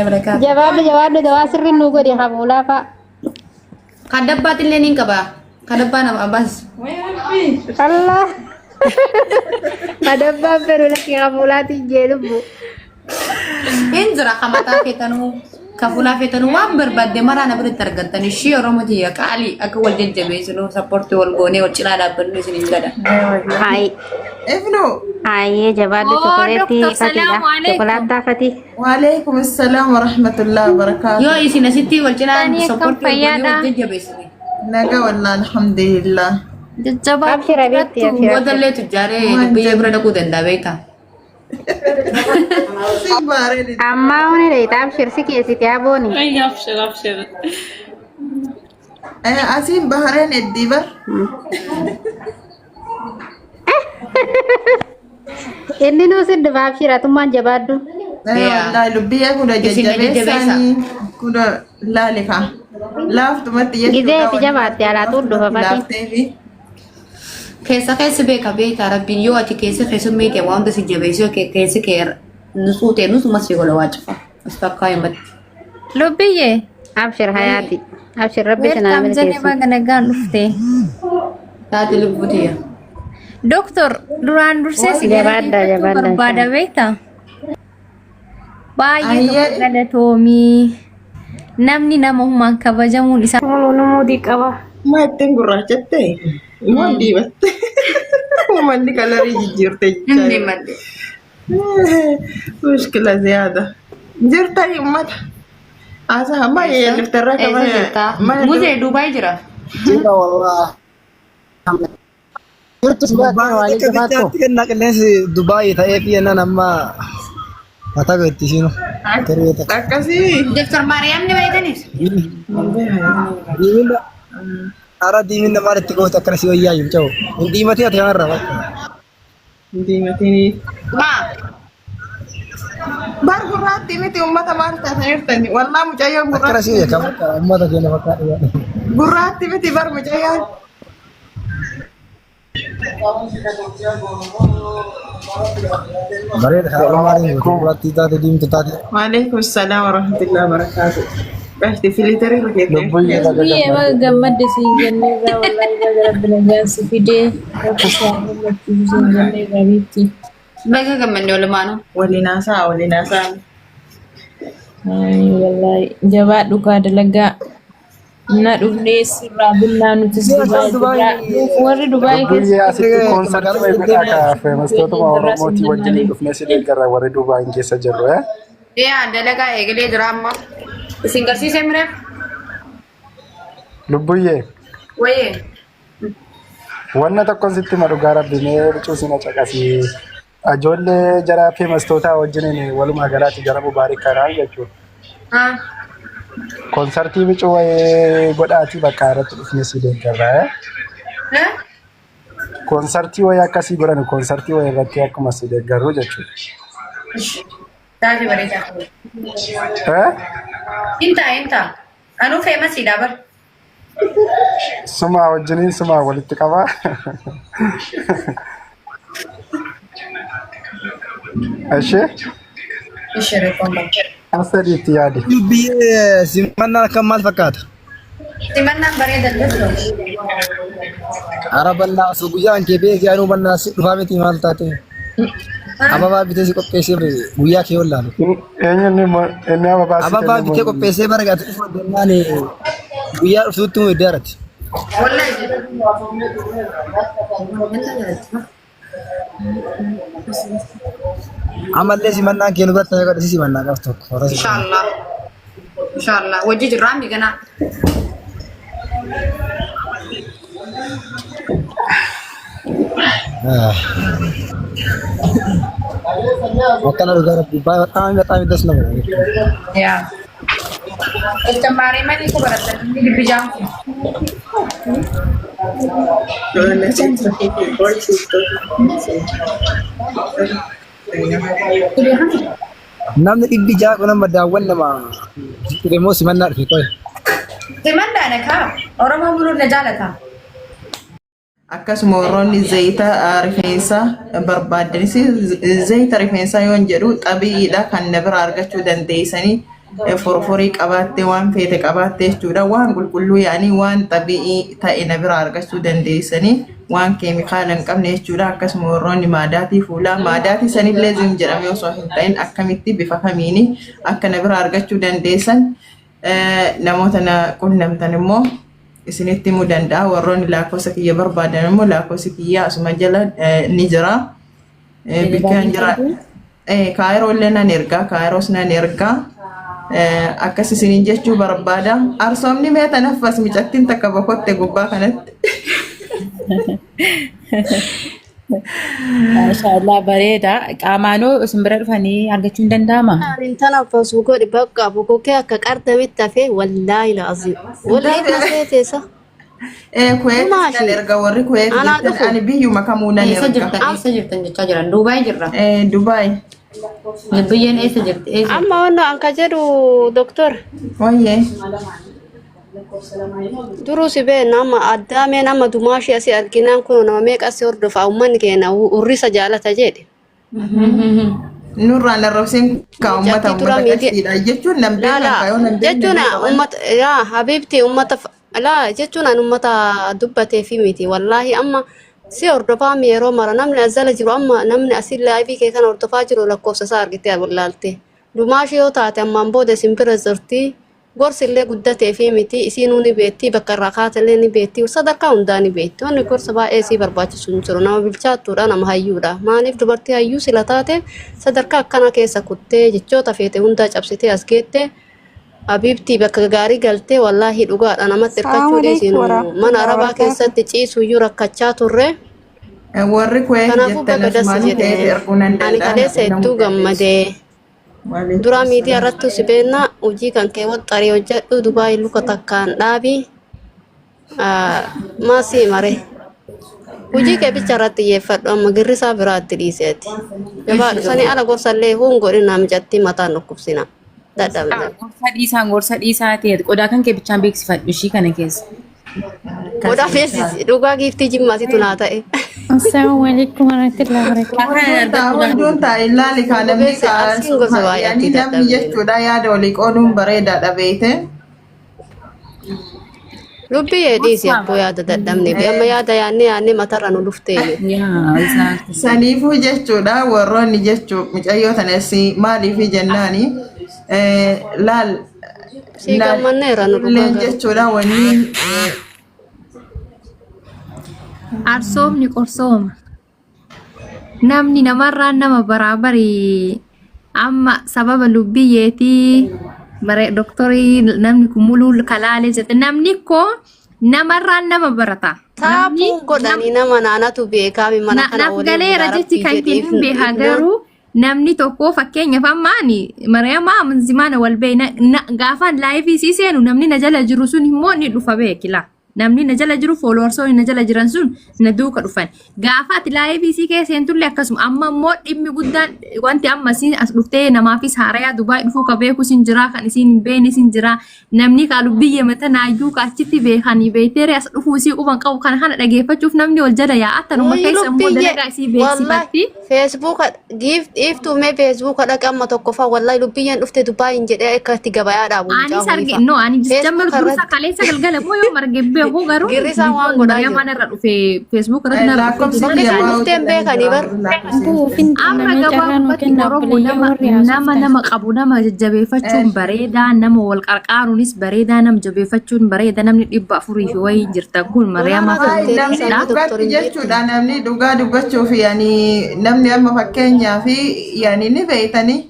Barakaatu. Jabaadhu jabaadhu dawaa sirriin nuu godhi hafuulaa fa'a. Kan dabbaatillee niin qaba. Kan dabbaa nama abbaas. Allah. Madabbaan fedhu lakki hafuulaatiin jee lubbu. Hin jira kan mataa feetanuu kan fuulaa feetanuu waan barbaadde maraa na biratti argattan ishii Oromoo tiyya qaalii akka wal jajjabeessinu sappoortii wal goonee wal cinaa dhaabbannu isin hin gada. Hayi. Ifnu. Hayyee jabaadhu Oo, chokoleettii Doktor, fatiidha. salaamu alaikum. Chokolaattaa fatii. Waalaikum assalam wa rahmatullahi wa barakatuh. Yoo isin asitti wal cinaa Tani akkam sappoortii wal goonee wal fayyaadha? jajjabeessine. Naga wallah alhamdulillah. Jajjabaa Abshir habiibti jirattu. abshir abshir. Boodallee tujjaaree Waan biyya jennu. bira dhaquu danda'a beektaa. Si bareedu. Ammaa huni dheeyta abshir si keessiti abooni. Ay, abshir, abshir. Asiin Bahareen eddii bar. Inni nuu sin dhufa abshir atummaan jabaadhu. Yaa. Wallaahi lubbiyyee kuna Isin na jajjabeessa. jajjabeessaanii kuna laalika. Laaftumatti Gizee jechuudha itti wanni jabaatte alaatuu dhufa fatiin. laafteefi. Keessa keessa beeka beektaa rabbiin yoo ati keessa keessummee ta'e waan hunda si jabeessuu keessi kee nusuu ta'e nusuma si godha waa cufa. Astakkaa himatti. Lubbiyyee. Abshir hayaati. Abshir rabbi sinaa Welcome jennee milkeessu. baga nagaan dhufte. Taate lubbuu tiyya. Doktor duraan dursee si Jabaadhaa galateeffachuu jabaadhaa barbaada inshallah. beektaa? Baay'ee tokko Ayyee. galatoomii. Namni nama humaan kabajamuun isaa Muluu qaba. Maa ittiin gurraachatte? Moo diimatte? Uummanni kalarii jijjiirte jechaa Inni jiru. malee. Mushkila ziyaada. Jirta uummata. Haasaa amma Eessa? yeelliftarraa Eessa kama jirta? mana Muzee Duubaay jira. Jira wallah. Jirtu si baatee Dubaay waalii akka gafaatto. bichaatti kennaa qilleensi Dubaay ta'ee fi jennaan amma mataa itti isiinu tiree takka. Akkasii. Doktor Maariyaam ni beektanis? Diimina ara diimina maal itti goote akkana si wayyaa jiru ta'u. Hin diimatee ati kanarra bakka. Diimatini. Maa? Bar gurraatti miti uummata maal taataniirtani? Wallaa mucayyoon Akkana gurraatti si miti kan bar. bakka uummata keenya fakkaatu. Gurraatti miti bar mucayyoon. Bareeda haala Salaam maaliin goote alaikum. gurraattii taate diimtuu taate. Waalaikum salaam warahmatullahi wabarakatuh. Gashti filiterii rifeettee. Lubbuyyee baga Lubbiyyee baga gammadde. gammadde siin jenneerraa wallaahi baga rabbi nagaan si fidee rabbi si haa gammachiisu siin jenneerraa biitti. Baga gammanne walumaanuu. Waliin haasa'a waliin haasa'a. Ay, wallaahi jabaadhu kaa dalagaa. Na dhufnee sirraa binnaa nutis Biyya Dubaay isaan Dubaay jirraa. Nuuf warri Dubaay keessa Lubbuyyee asitti koonsartii magaalaa wayii godhaa deddeebi'aa ka feemastootuma waliin jirraa sin Oromootii wajjin jennaani. dhufnee si deeggarra warri Dubaayin keessa jirru. Eh? Yaa dalagaa eegalee jira amma. Isin garsiisee mireef? Lubbuyyee Wayee. wanna tokkon sitti hima dhugaa rabbi mee bicuu si na caqasii. Ijoollee jara feemastootaa wajjiniin walumaa galaatti jara mubaarik kanaa jechuudha. Haa. Konsartii bicuu wayii godhaatii bakka irratti dhufnee si deeggarra. Eh? Eh? Konsartii wayii akkasii godhan konsartii wayii irratti akkuma si deeggarru jechuudha. Taate bareedaa. Eh? Hin ta'a hin ta'a. Anuu feemasiidha bar. Sumaa wajjiniin sumaa walitti qabaa. Ishee Ishee reekoon bar. as sadiitti yaadi. Biyyee simannaan akkam maal fakkaata? Simannaan bareeda doktor. Ara bal'aa osoo guyyaan kee beekee anuu bal'aa si dhufaa miti maal taate? Ababaa bitee si qopheessee bare guyyaa kee wallaalu. Eenyu inni immoo inni ababaa si Ababaa kenne bitee immoo qopheessee bara gaati dhufu jennaan guyyaa dhuftuutti mu iddoo arati. Wallahi. Ammallee simannaan kee nu biratti ta'ee godhe si simannaa qab tokko. Warra si simannaa. Inshallah. Inshallah. Wajji jirraa mi ganaa. Akkana dhugaa rabbi baay'ee በጣም በጣም ደስ ነው የሚለው። Yaa. Doktor Maariyaam ni kubaratan inni dibbijaan kun. Namni 600 kun amma daawwannama dhufe moo simannaa dhufe qoy. Simannaa kaa Oromoo buluun na jaalata. Akkasuma warroonni zayita rifeensaa barbaadanis zayita rifeensaa yoon jedhu xabiidha kan na biraa argachuu dandeessanii. Forforii qabaatte waan feete qabaatte jechuudha. Waan qulqulluu yaanii waan xabi'ii ta'e na biraa argachuu dandeessanii waan keemikaala hin qabne jechuudha. Akkasuma warroonni maadaatii fuulaa maadaatii sanillee zim jedhamee osoo hin ta'in akkamitti bifa kamiini akka na biraa argachuu dandeessan namoota na qunnamtan immoo isinitti himuu danda'a. Warroonni lakkoofsa kiyya barbaadan immoo lakkoofsi kiyya asuma jala ni jira. Bikkaan jira. Kaayiroo illee nan ergaa, Kaayiroos nan ergaa. Akkas isiniin jechuu barbaada. Arsoomni mee tanaffas micattiin takka bokotte gubbaa kanatti. Maashaallah bareeda. Qaamaanoo isin bira dhufanii argachuun danda'ama? Ani tanaffasu godhi bakka bokokee akka qartamitti hafee wallaahi la'azim. Wallaahi na seeteessa. Kuweetis nan Maashi. erga warri Kuweet Anaa jettan dhufu. ani biyyuma kamuu nan Eessa erga. jirtan? Eessa jirtan jechaa jiran? Duubaay jirra. Dubaay. Biyyeen eessa jirti? Eessa? Amma wanna an ka jedhu doktor Wayyee. duruu si beekna amma addaameen amma dumaashii asii arginaan kun nama meeqa asii hordofa uummanni keenya hurrisa jaalata jedhe. Nurraan arrabseen kaa uummata Mucattii dura uummata miidiyaa qashtiidha jechuun nan laa beekan laa kaa yoo nan beekne jechuun beeka waan. uummata yaa habiibti uummata laa jechuun an uummata dubbatee fi miti wallaahi amma si hordofaa mi yeroo mara namni as jala jiru amma namni asii laayivii kee kana hordofaa jiru lakkoofsa isaa argitee wallaalte dumaashii yoo taate ammaan booda isin bira jirti Gorsi illee guddateefii miti isiinuu ni beekti bakka irraa kaate illee ni beekti sadarkaa hundaa ni beekti wanni gorsa baay'ee isii barbaachisu hin jiru nama bilchaattuudha nama hayyuudha maaliif dubartii hayyuu sila taate sadarkaa akkana keessa kuttee jechoota feete hundaa cabsitee as geette habiibtii bakka gaarii galtee wallaahi dhugaadha namatti Assalamu hirkachuu alaikum dhiisiinu mana warahmatullahi arabaa wabarakatuh. keessatti ciisuyyuu rakkachaa turre. Warri Kuweet Kanaafuu jettan baga das asumaan jedhe Kuweet erguu nan ani danda'a na kaleessa qunnamuu hedduu dandeessu. gammadee. Waalaikum Duraa miidiyaa salaam. irratti si beekna hojii kan kee waxxarii hojjedhu Dubaay luka takkaan dhaabi maasii mare hojii kee bicha irratti xiyyeeffadhu amma girrisaa biraatti dhiiseeti jabaadhu sanii ala gorsallee huun godhina micattii mataan dhukkubsina dadhabne. Gorsa dhiisaan gorsa dhiisaa ta'e qodaa kan kee bichaan beeksifadhu ishii kana keessa. Qodaa feesisi dhugaa giiftii jimmaasitu naa ta'e. Assalamu alaikum warahmatullahi wabarakatuh. Kana Hunduun taa argachuu hunduun taa ilaali kaa Nu namni gobeessi kaa arsiin gosa baay'aatti yaani namni dadhabne. jechuudha yaada walii qooduun bareedaadha beeyte. Lubbiyyee dhiisi abboo yaada dadhabne be amma yaada yaannee yaannee matarra nu dhufteeyyu. Yaa exactly. Saniifuu jechuudha warroonni jechuu mucayyoo tanas maaliif jennaani laal Sii laal gammanneera nu dhugaa illeen garuu. jechuudha wanni Arsoomni qorsooma. Namni namarraan nama baraabari amma sababa lubbiyyeetii bare doktorii namni kun muluu kalaalee jette namni koo namarraan nama barata. Namni Taapuun godhanii nama naanatu beekaami mana kana naaf waliin galeera bulaa jechi rabbii kan jedhi kennin beekaa ifnoon. garuu namni tokko fakkeenyaaf amma ani Mariyamaa manzimaana wal beekna gaafaan laayivii sii seenu namni na jala jiru sun immoo ni dhufa beekila. Namni na jala jiru foolowarsoonni na jala jiran sun na duuka dhufan. Gaafa ati laayivii sii keessa seentullee akkasuma amma immoo dhimmi guddaan wanti amma isiin as dhuftee namaafis haarayaa Dubaay dhufuu ka beeku sin jira kan isiin hin beekne sin jira Namni kaa lubbiyye mata naayyuu ka achitti beekanii beekteere as dhufuu isii quban qabu kana kana dhageeffachuuf namni wal jala yaa'a tanuma Wuyi keessa immoo lubbiyye dalagaa isii wallahi beeksifatti. feesbuuka giif dhiiftuu mee feesbuuka dhaqe amma tokko faa wallahi lubbiyyeen dhufte Dubaayin jedhee akka itti gabayaa dhaabu mucaa Anis arge horii no ani jammar feesbuuka dursa irratti kaleessa galgala moo yoo marge beeku garuu girrisaan waan viidiyoon godhaa jiru. Mariyamaan irra dhufe Facebook irratti narra dhufe lakkoofsi Bakka kiyya isaan baa'uu dhufteen jedhanii beekanii jira bar. warri lakkoofsi Buufin Amma kennamee carraa nuu gabaabumatti kenna Oromoo obboleeyyan nama warri nama haasoftan. nama qabu nama jajjabeeffachuun bareedaa nama wal qarqaaruunis bareedaa nama jabeeffachuun bareeda namni 400 fi wayii jirtan kun Mariyaama Olaanaa Ay, galtee namni dhiisanii dha. doktor dhugaatti hin beektu. jechuudha namni dhugaa dubbachuuf yani namni amma fakkeenyaa fi yani ni beeytanii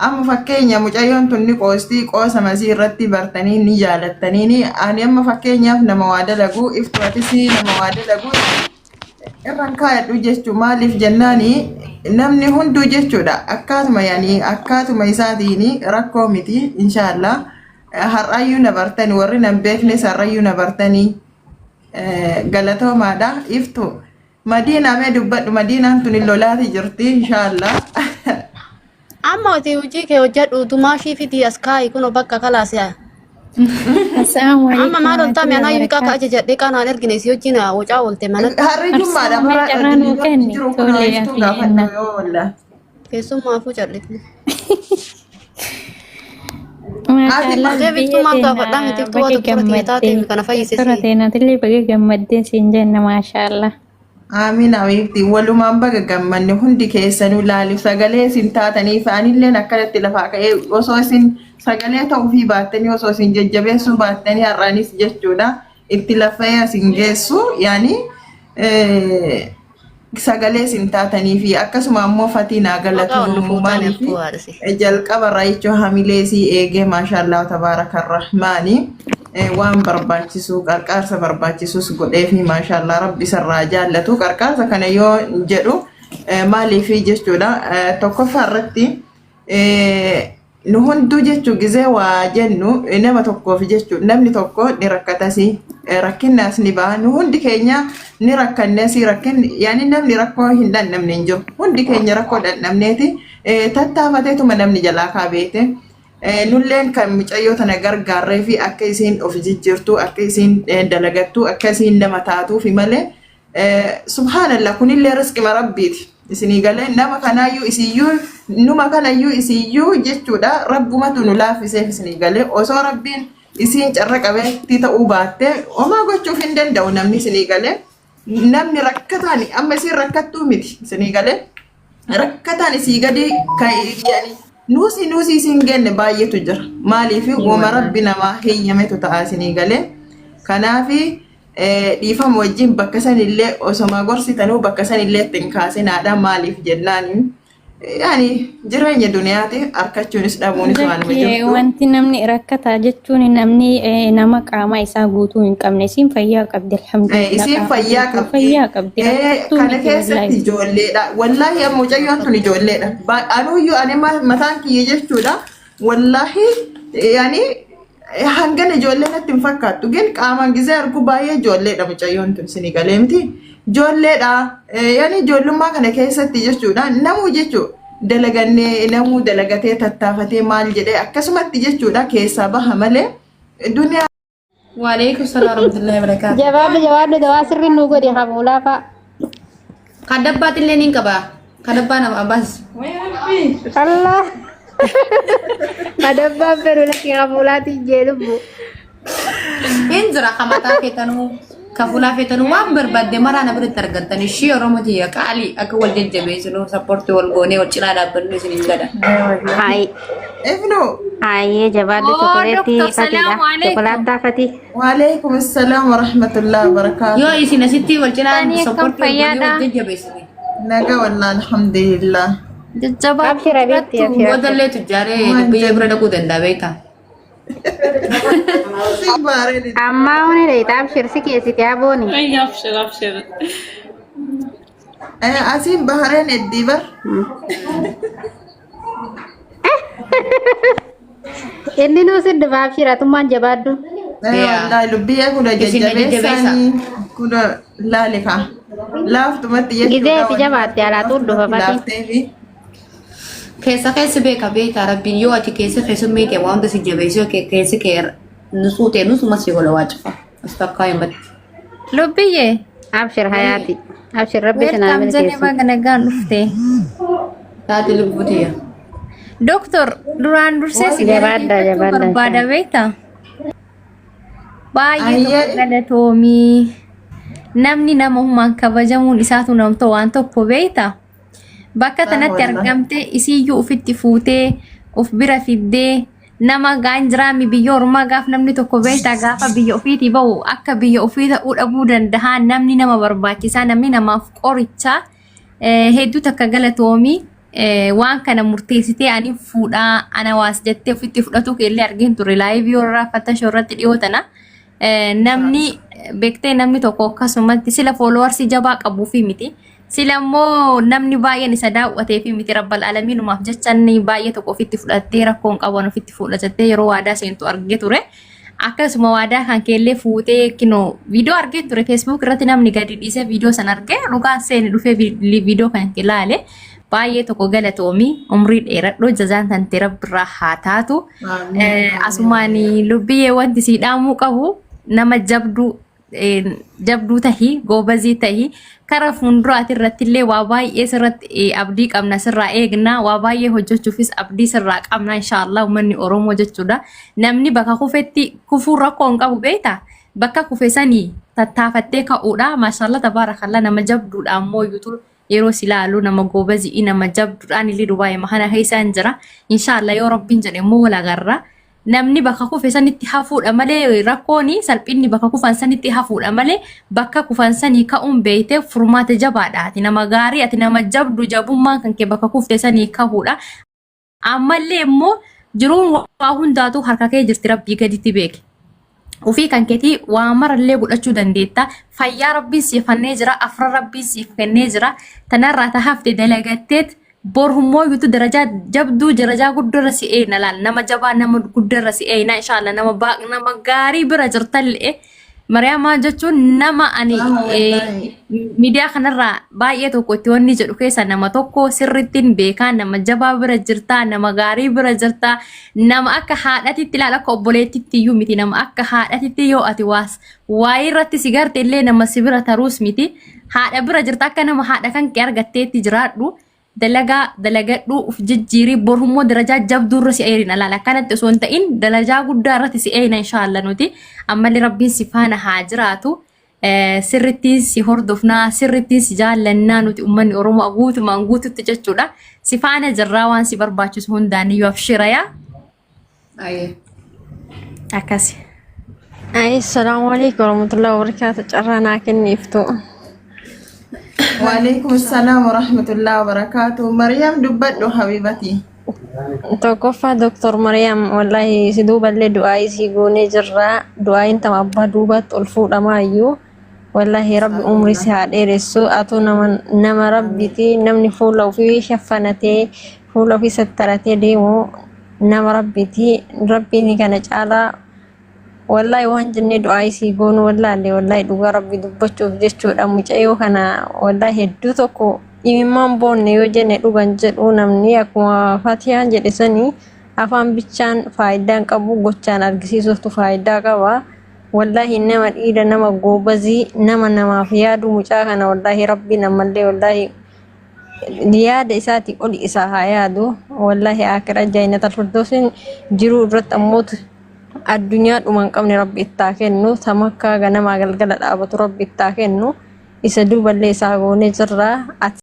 amma fakkeenya mucayyoon tun ni qoostii qoosa masii irratti bartanii ni jaalattanii ani amma fakkeenyaaf nama waa dalagu iftu atis nama waa dalagu irraan kaayadhu jechuu maaliif jennaani namni hunduu jechuudha akkaatuma yani akkaatuma isaatiin rakkoo miti inshaallah har'aayyuu na bartani warri nan beeknes har'aayyuu na bartanii galatoomaadha iftu madiinaa mee dubbadhu madiinaan tun lolaati jirti inshaallah. Amma ati hojii kee hojjedhu dumaashii fidii as kaa'i kunoo bakka kalaasiyaa. Assalamu Amma alaikum maal oltaame warahmatullahi anaa yuuqaa ka wabarakatuh. ajajadhee qaanaan ergine si wajjin wocaa oolte manatti. Harri jummaadha Arsoomee bara carraa nuu diliyoonni kenni jiru kun tole iftuu ati gaafadhu enna. yoo walla. Keessummaafuu cal'ifne. Maashaallah Ishee biyya biftuu maal teena gaafadhaa miti iftuu waa baga doktora tiyya taatee gammaddee. kana fayyise Doktora sii. teenatillee baga gammaddee siin jenna maashaallah. Amiin abiibti walumaan baga gammanne hundi keessanuu laaliif sagalee isin taataniif anilleen akkanatti lafaa ka'ee osoo isin sagalee ta'uufii baattanii osoo isin jajjabeessuu baattanii har'aanis jechuudha itti lafee isin geessu yaani sagalee isin taatanii fi akkasuma ammoo fatii naa Maqaa ol nu galatoomuu fuutaan maaliif iftuu haadhasi. jalqaba irraa jechuun hamilee isii eegee maashaallah tabaarakarrahmaani waan barbaachisu qarqaarsa barbaachisus godhee fi maashaallah rabbi isarraa jaallatu qarqaarsa kana yoo jedhu maaliif jechuudha tokkoffaa irratti nu hunduu jechuu gizee waa jennu nama tokkoof jechuu namni tokko ni rakkatasi rakkinnaas ni ba'a nu hundi keenya ni rakkannesi rakkin yaani namni rakkoo hin dhandhamne hin jiru hundi keenya rakkoo dhandhamneeti tattaafateetuma namni jalaa kaabeete nulleen kan mucayyoo tana gargaarree fi akka isiin of jijjiirtu akka isiin dalagattu akka isiin nama taatuufi malee Subhaanallah kunillee risqima rabbiiti. Isinii galee nama kanaayyuu isiyyuu numa kanayyuu isiyyuu jechuudha rabbumatu nu laaffiseef isinii galee osoo rabbiin isiin carra qabeettii ta'uu baattee homaa gochuuf hin danda'u namni isinii galee namni rakkataan amma isiin rakkattuu miti isinii galee rakkataan isii gadi kan yani nuusi nuusi isiin genne baay'eetu jira maaliif woma rabbi namaa heeyyametu ta'a isinii galee kanaafi Dhiifama wajjin bakka sanillee osoma gorsitanuu bakka sanillee itti hin kaasinaadha maaliif jennaan yaani jireenya duniyaati harkachuunis dhabuunis waanuma Lakki jirtu. wanti namni rakkataa jechuun namni nama qaama isaa guutuu hin qabne isiin fayyaa qabdi alhamdulillah Isiin qaama fayyaa guutuu qabdi. fayyaa qabdi rakkattuu Kana miti keessatti wallaahi. ijoolleedha. Wallaahi amma mucayyoon tun ijoolleedha. Anuyyuu ani mataan kiyya jechuudha. Wallaahi yaani Hangana ijoollee natti hin fakkaattu. Gin qaamaan gizee argu baay'ee ijoolleedha mucayyoon tun isinii galee miti. Ijoolleedha. Yani ijoollummaa kana keessatti jechuudha namuu jechuu dalagannee namuu dalagatee tattaafatee maal jedhee akkasumatti jechuudha keessaa baha malee duniyaa Waalaikum salaam warahmatullahi wabarakatuh. Jabaadhu jabaadhu dawaa sirri nuu godhi hafuulaa fa'a. Kan dabbaatti illee niin qaba. Kan abbaa nama abbaas. Allah. Adabbaan fedhu lakki hafuulaatiin jee lubbu. Hin jira kan mataa feetanuu kan fuulaa feetanuu waan barbaadde maraa na biratti argattan ishii Oromoo tiyya qaalii akka wal jajjabeessinu sappoortii wal goonee wal cinaa dhaabbannu isin hin gada. Hayi. Ifnu. Hayyee jabaadhu Oo, chokoleetti Doktor, fatiidha. salaamu alaikum. Chokolaattaa fatii. Waalaikum salaam wa rahmatullahi wa barakaatuh. Yoo isin asitti wal cinaa Tani akkam sappoortii wal goonee wal fayyaadha? jajjabeessine. Naga wallah alhamdulillah. Jajjabaa Abshir habiibti jirtu. abshir abshir. Boodallee tujjaaree biyya bira dhaquu danda'a beektaa. Si bareedi. Ammaa honi dheeyta abshir si keessite abooni. Ay, abshir, abshir. Asiin Bahareen eddii bar. Inni nuu si dhufa abshir atummaan jabaadhu. Wallaahi lubbiyyee kuna Isin na jajjabeessa. jajjabeessanii kuna laali kaa. Laaftumatti Gizee jechuudha itti jabaatte alaatuu dhufa fatiin. laafteefi. Keessa keessa beeka beektaa rabbiin yoo ati keessa keessummee kee waan hunda si jabeessee keessi kee nusuu ta'e nusuma si godha waa cufa. As takkaa himatti. Lubbiyyee. Abshir hayaati. Abshir rabbi sinaa Welcome jennee milkeessu. baga nagaan dhufte. Taate lubbuu tiyya. Doktor duraan dursee si Jabaadhaa galateeffachuu jabaadhaa. barbaada beektaa? Baay'ee tokko Ayyee. galatoomii. Namni nama humaan kabajamuun isaatu namtoo waan tokko beektaa? Bakka tanatti argamte isiiyyuu ufitti fuutee uf bira fiddee nama gaan jiraami biyya ormaa gaaf namni tokko beektaa gaafa biyya ofiitii ba'u akka biyya ofii ta'uu dhabuu danda'a namni nama barbaachisaa namni namaaf qoricha hedduu takka galatoomii waan kana murteessitee ani fuudhaa ana waas jettee ofitti fudhatuu keellee argeen ture laayivii warra fattashoo irratti dhiyoo tana. Namni beektee namni tokko akkasumatti sila foolowarsii jabaa qabuufi miti. Sila immoo namni baay'een isa daawwateefi miti rabbal alamiinumaaf jecha inni baay'ee tokko ofitti fudhattee rakkoon qaban ofitti fuudha jettee yeroo waadaa seentu argee ture. Akkasuma waadaa kan keellee fuutee kinoo viidiyoo argee ture Facebook irratti namni gadi dhiisee viidiyoo san argee dhugaan seeni dhufee viidiyoo kan ilaale baay'ee tokko galatoomi umrii dheeradhu jazaan tante rabbirraa haa taatu. Asumaan lubbiyyee wanti sii dhaamuu qabu nama jabduu Jabduu tahii, goobazii tahii, kara fuulduraati irratti illee waa baay'ee sirratti abdii qabna, sirraa eegna, waa baay'ee hojjechuufis abdii sirraa qabna inshaallah. Uummanni Oromoo jechuudha. Namni bakka kufetti kufuun rakkoo hin qabu beektaa? Bakka kufe sanii tattaafattee ka'uudha. Maashaallah tabaarakallah, nama jabduudha. Ammoo iyyuu yeroo si ilaalu nama goobazii, nama jabduudhaan illee Dubaayii kana keessa hin jira. Inshaallah yoo Rabbiin jedhe immoo wal agarra. Namni bakka kufe sanitti hafuudha malee, rakkooni salphinni bakka kufan sanitti hafuudha malee, bakka kufan sanii ka'uun beeyte furmaata jabaadha. Ati nama gaarii, ati nama jabdu, jabummaan kan kee bakka kufte sanii kahuudha. Ammallee immoo jiruun waa hundaatu harka kee jirti, Rabbii gaditti beeke. Ufii kan keetii waa marallee godhachuu dandeetta. Fayyaa Rabbiin siif kennee jira. Afra Rabbiin siif kennee jira. Tanarraa ta hafte dalagatteet bor hummoo yuutu darajaa jabduu, darajaa guddarra si eeyna laal. Nama jabaa, nama guddarra si eeyna inshaallah. Nama nama gaarii bira jirtallee. Mariyaamaa jechuun nama ani miidiyaa kanarraa baay'ee tokko itti wanni jedhu keessa nama tokko, sirrittiin beekaa, nama jabaa bira jirtaa, nama gaarii bira jirtaa, nama akka haadhatitti ilaala, akka obboleettitti iyyuu miti, nama akka haadhatitti yoo ati waas waa'ee irratti si garte illee nama si bira taruus miti, haadha bira jirta, akka nama haadha kan kee argatteetti jiraadhu. Dalagaa dalagadhu, uf jijjiirii, bor immoo darajaa jabduu irra si eerina laala. Akkanatti osoo hin ta'in darajaa guddaa irratti si eeyna inshaallah. Nuti ammallee Rabbiin si faana haa jiraatu. Sirrittiin si hordofnaa, sirrittiin si jaallannaa nuti uummanni Oromoo guutumaan guututti jechuudha. Si faana jirraa, waan si barbaachisu hundaan iyyuu abshirayaa. Ayyee. Akkasi. Ay, assalamu alaikum warahmatullahi wabarakatuh. Carraa naa kenniiftu. Waalaikum salaam wa rahmatullahi wa barakaatuh. Maryam, dubbadhu habibati. Tokkoffaa Dr. Maryam, wallahi si duuballee du'aa isii goonee jirra. Du'aayin tama abbaa duubaatti ol fuudhamaa iyyuu. Wallahi Rabbi umrii si haa dheeressu. Atuu nama nama Rabbiti. Namni fuula ofii shaffanatee fuula ofii sattaratee deemu nama Rabbiti. Rabbiin kana caalaa wallahi waan jennee du'aa isii goonu wallaalle, wallahi dhugaa Rabbi dubbachuuf jechuudha. Mucayyoo kana wallahi hedduu tokko imimmaan boonne yoo jenne dhugan jedhu. Namni akkuma Fatiyaan jedhe sanii afaan bichaan faayidaa hin qabu, gochaan argisiisuuftu faayidaa qaba. Wallahi nama dhiira, nama goobazii, nama namaaf yaadu mucaa kana wallahi Rabbiin ammallee wallahi yaada isaatii oli isaa haa yaadu. Wallahi akira jainatal firdoosin jiruu irratti ammoo addunyaa dhuma hin qabne Rabbi ittaa kennu, tamakkaa ganamaa galgala dhaabatu Rabbi ittaa kennu. Isa duuballee isaa goonee jirra. Ati